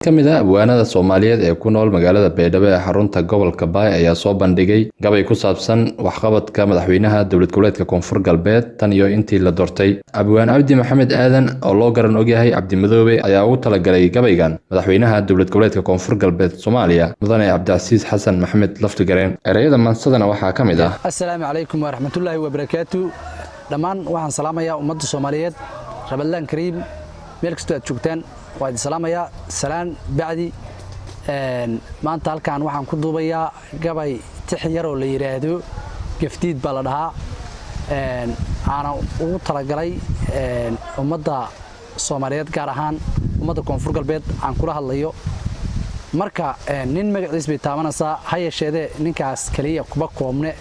Ka mid ah abwaanada Soomaaliyeed ee ku nool magaalada Baydhabo ee xarunta gobolka Baay ayaa soo bandhigay gabay ku saabsan waxqabadka madaxweynaha dowlad goboleedka Koonfur Galbeed tan iyo intii la doortay. Abwaan Cabdi Maxamed Aadan oo loo garan ogyahay Cabdi Madoobe ayaa ugu talagalay gabaygan madaxweynaha dowlad goboleedka Koonfur Galbeed Soomaaliya, Mudane Cabdicasiis Xasan Maxamed Laftigareen. Ereyada maansadana waxaa ka mid ah: Assalaamu calaykum waraxmatullaahi wabarakaatu. Dhammaan waxaan salaamayaa ummadda Soomaaliyeed. Ramadaan kariim, meel kastoo aad joogtaan waa idin salaamayaa. Salaan bacdi, maanta halkan waxaan ku duubayaa gabay tix yaroo la yidhaahdo Gafdiid baa la dhahaa, aana ugu talagalay ummadda Soomaaliyeed, gaar ahaan ummadda Koonfur Galbeed aan kula hadlayo. Marka nin magaciis bay taabanaysaa, ha yeesheedee ninkaas keliya kuma koobne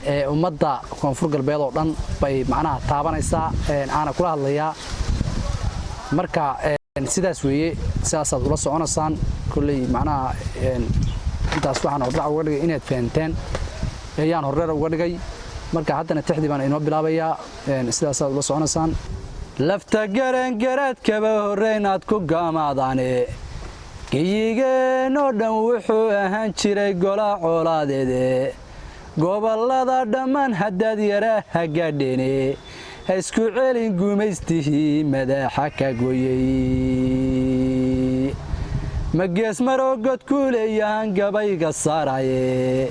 ee ummadda Koonfur Galbeed oo dhan bay macnaha taabanaysaa, aana kula hadlayaa. Marka sidaas weeye, sidaasaad ula soconaysaan. Kolley macnaha intaas waxaan hordhac uga dhigay inaad fahanteen ayaan hordheer uga dhigay. Marka haddana tixdii baan inoo bilaabayaa, sidaasaad ula soconaysaan. Lafta garangaraadkaba horreynaad ku gaamaadaane, geyigeenoo dhan wuxuu ahaan jiray gola coolaadeede. Gobollada dhammaan haddaad yaraa hagaadheene, ha isku celin gumaystihii madaxa ka goyey. Ma geesmaroo god ku leeyahan gabayga saaraye,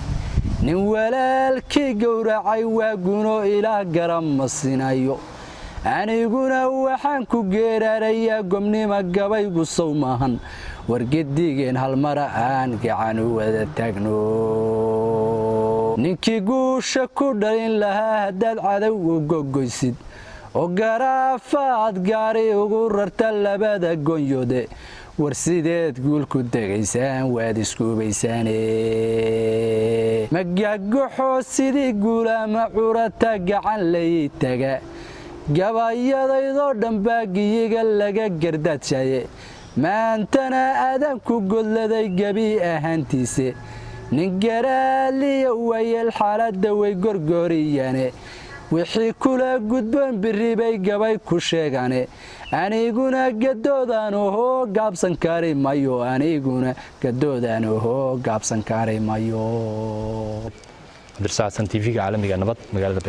nin walaalkii gowracay waa guno ilaah garab ma sinayo. Aniguna waxaan ku geeraarayaa gobnima, gabaygu sow maahan? Wargedigeen halmara aan gacan u wada taagno. Ninkii guusha ku dhalin lahaa haddaad cadow u gogoysid oo garaafaad gaari ugu rarta labada gonyode, war sideed guul ku degaysaan? Waad iskuubaysaane. Magagaxoo sidii guulaama curata gacan lay taga, gabayadaydoo dhan baa giyiga laga gardaadshaye. Maantana aadaan ku godladay gebi ahaantiise, nin garaaliya waayeel xaaladda way gorgoriyane. Wixii kula gudboon birri bay gabay ku sheegane. Aniguna gadoodaan ohoo gaabsan kari mayo, aniguna gadoodaan ohoo gaabsan kari mayo. Cabdirasaaq Xasan, TV-ga caalamiga Nabad, magaalada.